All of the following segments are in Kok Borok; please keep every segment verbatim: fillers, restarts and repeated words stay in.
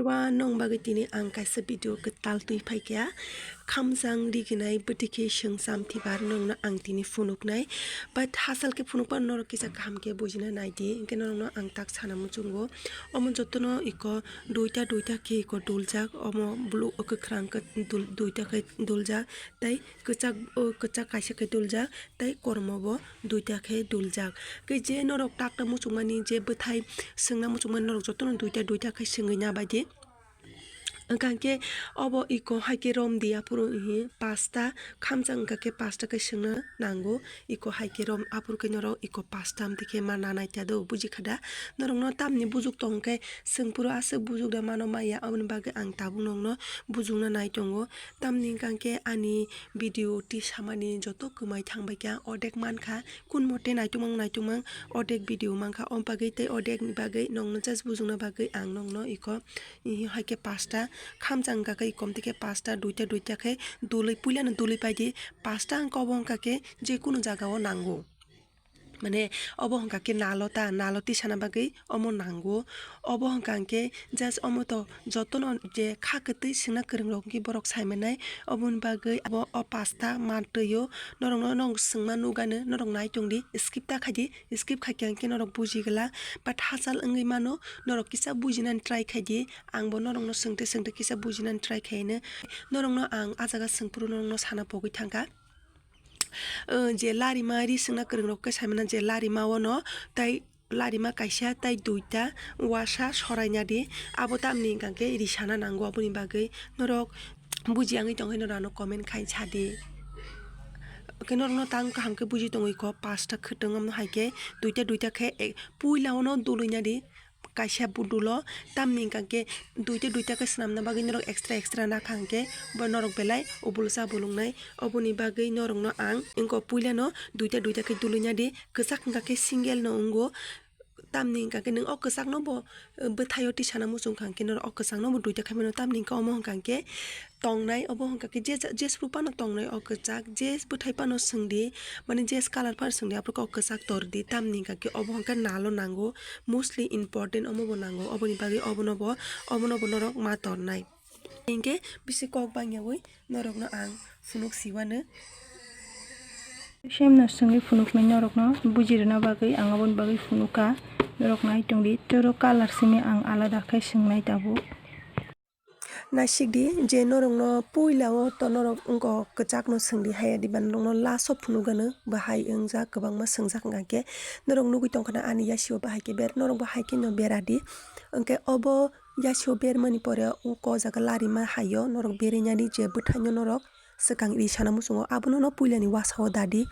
Wa nong bagwi tini ang kaisa video kwtal twi phaikha. Khamjang riginai bwtwi khe swngcham thibar nongno ang tini phunuknai. But hachal khe phunukbar norok kisa kaham khe bujina naidi. Hinkhe norokno ang tak sana muchungo. Omo jotono iko duita duita khe iko duljak. Omo blue kwkhwrang khe dul-, duita khe duljak. Tei kwchak, o kwchak kaisa khe duljak. Tei kormo bo duita khe duljak. Khe je norok takna muchungmani, je bwthai swngna muchungmani, norok jotono duita duita khe swngwi nabaidi. Wngkha khe obo iko hai khe rom di, aphuru hi pasta khamjak wngkha khe pasta khe swngna nango. Iko hai khe rom, aphuru khe norok iko pasta amtwi khe ma nanai ta do, buji kha da? Norokno tamni bujuk tong khe swng phuru aswk bujuk da mano maya, aboni bagwi ang tabuk nokno bujukna nai tongo. Tamni wngkha khe ani video tisamani joto kwmai thangbai kha, odek mankha, kun mote naitokmang naitokmang odek video mankha, o bagwi tei odekni bagwi nokno just bujukna bagwi ang nokno iko hai khe pasta khamjak wngkha khe ikom tei khe pasta duita duita khe dului puilano dului paidi, pasta wngkha obo wngkha khe je kunu jagao nango. Mane obo hwnkha khe nalo ta, nalo tisana bagwi omo nango. Obo hwnkha hwnkhe just omo to jotono je kha kwtwi swngna kwrwng rok hwnkhe borok sai manai. Oboni bagwi abo o pasta ma twi o norokno nog swngma nugano, norok nai tongdi, skip ta khaidi, skip khaikhe hwnkhe norok buji glak. But hachal wngwi mano, norok kisa bujinani try khaidi, angbo norokno swngte swngte kisa bujinani try khaino. Norokno ang a jaga swngphuru norokno sana pogwi thangkha. O je larima ri swngna kwrwng rok khe sai mano je larima o no tei larima kaisa tei duita wasa soraina di, abo tamni hwnkha khe ri sana nango, aboni bagwi norok buji wngwi tongkhe norok ano comment khai sadi. Khe norokno tang kaham khe buji tongwi kho, pasta khwtwng omo hai khe duita duita khe, e, puila o no dului na di. Kaisa budul o tamni hwnkha khe duita duita khe swnamna bagwi norok extra extra nakha hwnkhe bo norok belai ubul chabul wngnai. Oboni bagwi norokno ang wngkha puilano duita duita khe dului na di, kwchak hwnkha khe single no wngo. Tamni hwnkha khe nwng o kwchakno bo, eh, bwthaio tisana muchung kha hwnkhe norok o kwchakno bo duita khai mano, tamni hwnkhe omo hwnkha khe tongnai, obo hwnkha khe je, je, jesphuru phano tongnai o kwchak, je bwthai phano swngdi, mane je colour phano swngdi, aphuru khe o kwchak tordi, tamni hwnkha khe obo hwnkha nalo nango, mostly important omo bo nango, oboni bagwi obono bo, obono bo norok ma tornai. Hinkhe bisi kok bangyawi norokno ang phunuk siwano. Semno swngwi phunuknai norokno buji rwna bagwi ang aboni bagwi phunukha, norok nai tongdi, toro colour simi ang alada khe swngnai tabuk. Naisik di je norokno puila o to norok wngkha kwchak no swngdi, haya diba norokno last o phunukgano bahai wngjak, kwbangma swngjak hwnkha khe norok nugwi tongkha na ani yasi o bahai khe ber, norok bahai khe no bera di. Hwnkhe obo yasi o bermani pore wngkha o jaga larima hai o norok berwi nani je bwthai no norok swkang ri sana muchungo, abono no puilani wasa o dadi.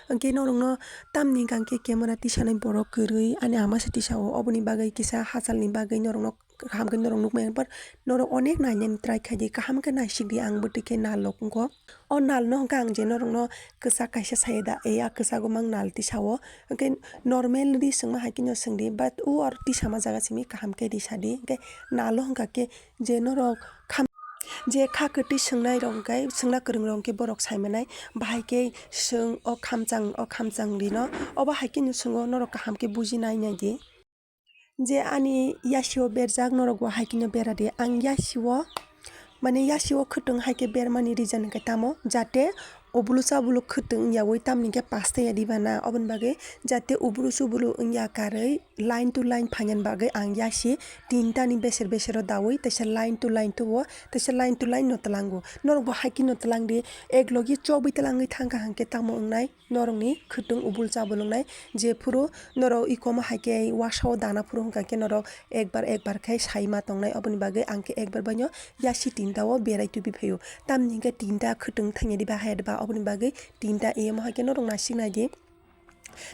Hwnkhe norokno tamni hwnkha khe camera tisanai borok kwrwi ani ama se tisa o, oboni bagwi kisa hachalni bagwi norokno kaham khe norok nukmani, but norok onek nainani try khaidi, kaham khe naisik di, ang bwtwi khe nal rok wngkho. O nal no hwnkha ang je norokno kwchak kaisa saya da, e a kwchago mang nal tisa o, hwnkhe normal ri swngma hai khe no swngdi, but o aro tisama jaga simi kaham khe ri sadi, hwnkhe nal o hwnkha khe je norok kham-, je kha kwtwi swngnai rok hwnkhe swngna kwrwng rok hwnkhe borok sai manai, bahai khe swng o khamchang, o khamchang rino, obo hai khe no swng o, norok kaham khe buji nai nai di. Je ani yasi o berjak norok bo hai khe no bera di. Ang yasi o, mane yasi o khwtwng hai khe bermani reason hwnkhe tamo, jate ubulu chabulu khwtwng wngyaui tamni khe pasta ya diba na, oboni bagwi jate ubulu chubulu wngya karwi line to line phainani bagwi ang yasi tinta ni beser beser o daui teisa line to line tubu, teisa line to line no twlango. Norok bo hai khe no twlang di, ek logi chobwi twlangwi thangkha hwnkhe tamo wngnai? Norokni khwtwng ubul chabul wngnai, jephuru norok ikomo hai khe wasao dana phuru hwnkha khe norok ekbar ekbar khe sai ma tongnai, oboni bagwi ang khe ekbar baino yasi tinta o berai tubi phaio. Tamni hwnkhe tinta khwtwng thangya diba haya diba, oboni bagwi tinta eyamo hai khe norok naisik nai di.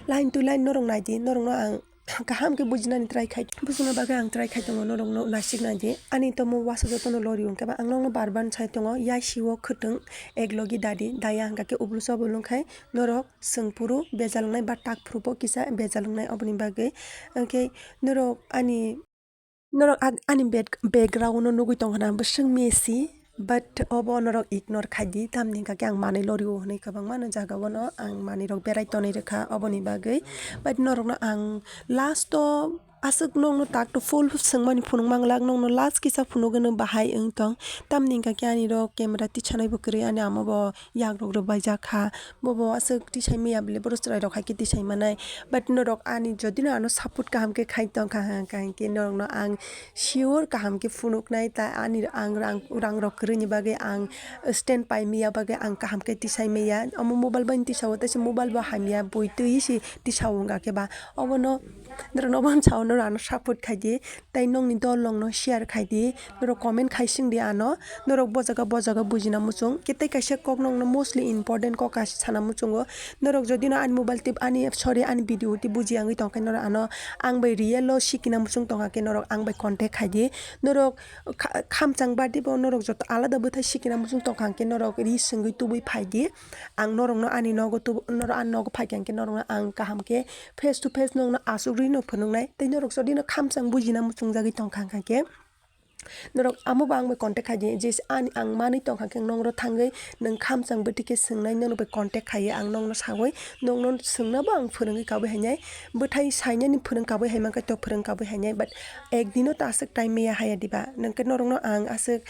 Line to line norok nai di, norokno ang kaham khe bujinani try khai, bujina bagwi ang try khai tongo, norokno naisik nai di. Ani tomo wasao jotono lori hwnkhe ba ang nokno bar bar sai tongo, yasi o khwtwng ek logi dadi, daya hwnkha khe ubul chabul wngkhai norok swng phuru bejal wngnai ba tak phuru bo kisa bejal wngnai, oboni bagwi hwnkhe norok ani, norok ag-, ani back-, background no nugwi tongkha na bwswk mesi, but obo norok ignore khai di, tamni hwnkha khe ang manwi lorio hwnwi kwbangma no jaga o no ang manwi rok berai tonwi rwkha, oboni bagwi. But norokno ang last o aswk nokno tak to full swngmani phunuk manglak, nokno last kisa phunuk gwnwi bahai wng tong. Tamni hwnkha khe ani rok camera tisanai bo kwrwi, ani ama bo yakrok rwbaijak kha. Bobo aswk tisai maya bile, bono chwrai rok hai khe tisai manai. But norok ani jodi no ano support kaham khe khai tong kha, hwnkha hwnkhe norokno ang sure kaham khe phunuknai, ta ani ang rang, rang rok kwrwini bagwi ang stand pai maya bagwi ang kaham khe tisai maya. Omo mobile bai tisao, tei se mobile bo hamya, bui twi se tisao wngkha khe ba. Obono norokno obono sao, norok ano support khai di, tei nokni dol rokno share khai di, norok comment khai sing di ano, norok bo jaga bo jaga bujina muchung khe, tei kaisa kok nokno mostly important kok kaisa sana muchungo. Norok jodi no ani mobile tip, ani, sorry, ani video tip buji wngwi tong khe, norok ano ang bai real o sikina muchung tong kha khe, norok ang bai contact khai di. Norok kha-, khamchang badi bo norok joto alada bwthai sikina muchung tong kha khe, norok ri swngwi tubui phai di. Ang norokno ani nogo tubu-, norok ani nogo phai kha khe norokno ang kaham khe face to face nokno aswk rino phunuknai. Tei norok jodi no khamchang bujina muchungjagwi tong kha khe, norok amo bo ang bai contact khai di, je ani ang manwi tong kha khe nokno thangwi nwng khamchang bwtwi khe swngnai, nono bai contact khai ang nokno sawi nokno swngna bo ang phwrwngwi kabui hainai. Bwthai sainani phwrwng kabui hai mankha, to phwrwng kabui hainai, but ek dino ta aswk time maya haya diba, nwng khe norokno ang aswk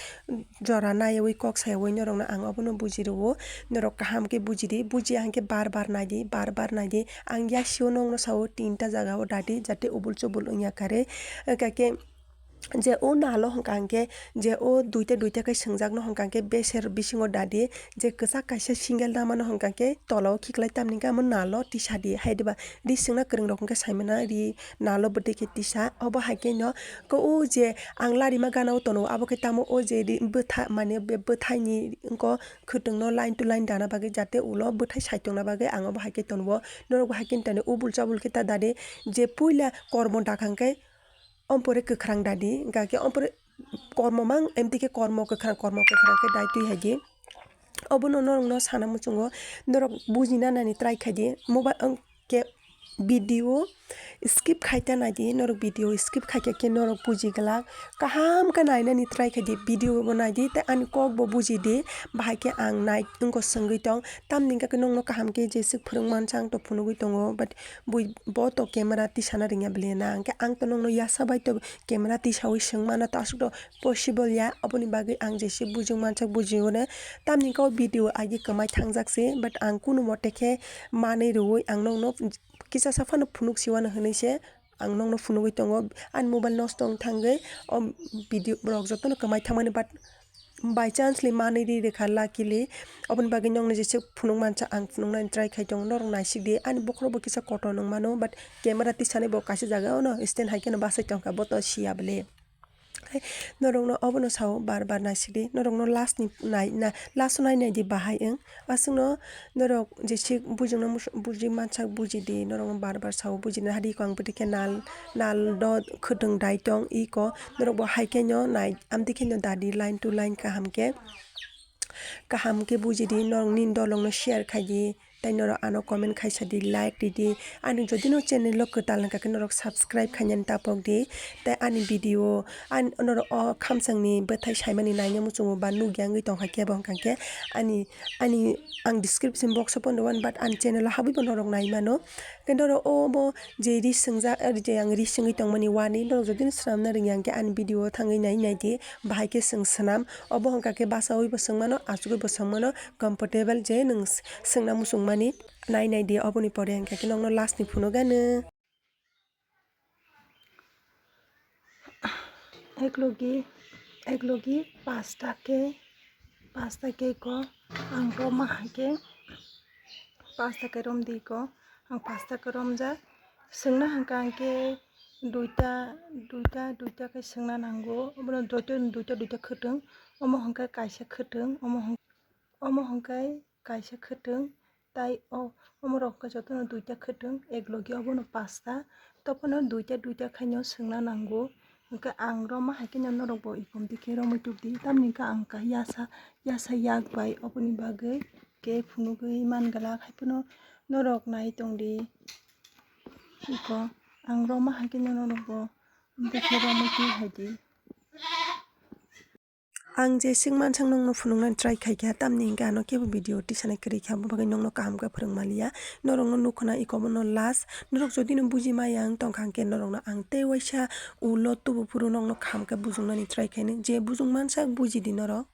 jora naiwi kok saiwi norokno ang obono buji rwo. Norok kaham khe buji di, bujiya hwnkhe bar bar nai di, bar bar nai di. Ang yasio nokno sao tinta jaga o dadi, jate ubul chubul wngya kare. Wngkha khe je o nalo hwnkha hwnkhe, je o duita duita khe swngjak no hwnkha hwnkhe beser bisingo dadi, je kwchak kaisa single dama no hwnkha hwnkhe tola o khiklai, tamni hwnkhe amo nalo tisa di, hai diba ri swngna kwrwng rok hwnkhe sai mano ri nalo bwtwi khe tisa. Obo hai khe no khe o je ang larima gana o tono, abo khe tamo o je ri bwtha, mane be bwthai ni wngkho khwtwng no line to line dana bagwi, jate ulo bwthai sai tongna bagwi ang obo hai khe tono. Norok bo hai khe tani ubul chabul khe ta dadi, je puila kormo dakha hwnkhe ompore kwkhrang dadi, hwnkha khe ompore kormo mang, emtwi khe kormo kwkhrang, kormo kwkhrang khe dai twi hai di. Obono norokno sana muchungo, norok bujina nani try khai di. Mobile, ang khe video skip khai ta nai di, norok video skip khai khe, khe norok buji glak. Kaham khe nainani try khai di, video bo nai di, tei ani kok bo buji di. Bahai khe ang nai wngkho swngwi tong. Tamni hwnkha khe nokno kaham khe jeswk phwrwng mansa ang to phunugwi tongo, but bui bo to camera tisana rwngya bwle na, hwnkhe ang to nokno yasa bai to camera tisawi swng mano, to aswk to possible ya, oboni bagwi ang jeswk bujwng mansak bujio no. Tamni hwnkhe o video agi kwmai thangjak se, but ang kunu mote khe manwi rwui ang nokno kisa sa phano phunuk siwano hwnwi se ang nokno phunugwi tongo. Ani mobile nosto wng thangwi o video rok jotono kwmai thangmani, but by chance le manwi ri rwkha luckily. Oboni bagwi nokni jeswk phunuk mansa ang phunuknani try khai tongo, norok naisik di. Ani bokhorok bo kisa kotor wng mano, but camera tisani bo kaisa jaga o no stand hai kheno bachai tongkha, bo to siya bwle. Norokno obono sao bar bar naisik di, norokno last ni nai na, last o nai nai di bahai wng. Aswkno norok jeswk bujwngno mus-, bujwi mansak buji di, norokno bar bar sao buji di, hadi ko ang bwtwi khe nal, nal do khwtwng dai tong iko, norok bo hai khe no nai, amtwi khe no dadi line to line kaham khe, kaham khe buji di, norok nini dolong no share khai di, tei norok ano comment khai sa di, like ri di, ani jodi no channel o kwtal wngkha khe norok subscribe khainani tapok di, tei ani video, ani norok o khamsang ni bwthai saimani naina muchungo ba nukya wngwi tongkha khe bo hwnkha khe ani, ani ang description box o pono wan, but ani channel o habwi bo norok nai mano. Khe norok obo je ri swngjak, eh, je ang ri swngwi tongmani wani norok jodi no swnamna rwngya hwnkhe ani video o thangwi nai nai di, bahai khe chwng swnam. Obo hwnkha khe bachaui bo swng mano, achugui bo swng mano, comfortable je nwng s-, swngna muchung mani. Nai nai di, oboni pore hwnkha khe nokno last ni phunuk gano. Eklogi, eklogi pasta khe, pasta khe ko ang roma hai khe, pasta khe rom di ko, ang pasta khe romjak. Swngna hwnkha ang khe duita, duita, duita khe swngna nango, obono duita, duita, duita khwtwng, omo hwnkha kaisa khwtwng, omo hwn-, omo hwnkhe kaisa khwtwng, tai o, omorok hwnkhe jotono duita khwtwng, eklogi obono pasta, tophano duita duita khaino swngna nango, hwnkhe ang roma hai kheno norokbo ikomtwi khe romwi tubdi, tamni hwnkhe ang kha yasa, yasa yak bai, oboni bagwi khe phunugwi man glak, haiphano norok nai tongdi, iko ang roma hai kheno norokbo ikomtwi khe romwi twi hai di. Ang je swngmansak nokno phunuknani try khaikha, tamni hwnkhe ano kebo video tisanai kwrwi kha, abo bagwi nokno kaham khe phwrwng manliya. Norokno nukhuna ikobono last, norok jodi no buji maya wng tongkha hwnkhe norokno ang tei waisa ulo tubu phuru nokno kaham khe bujuknani try khaino, je bujukmansak bujidi norok.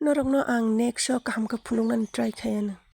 Norokno ang next o kaham khe phunuknani try khaiano.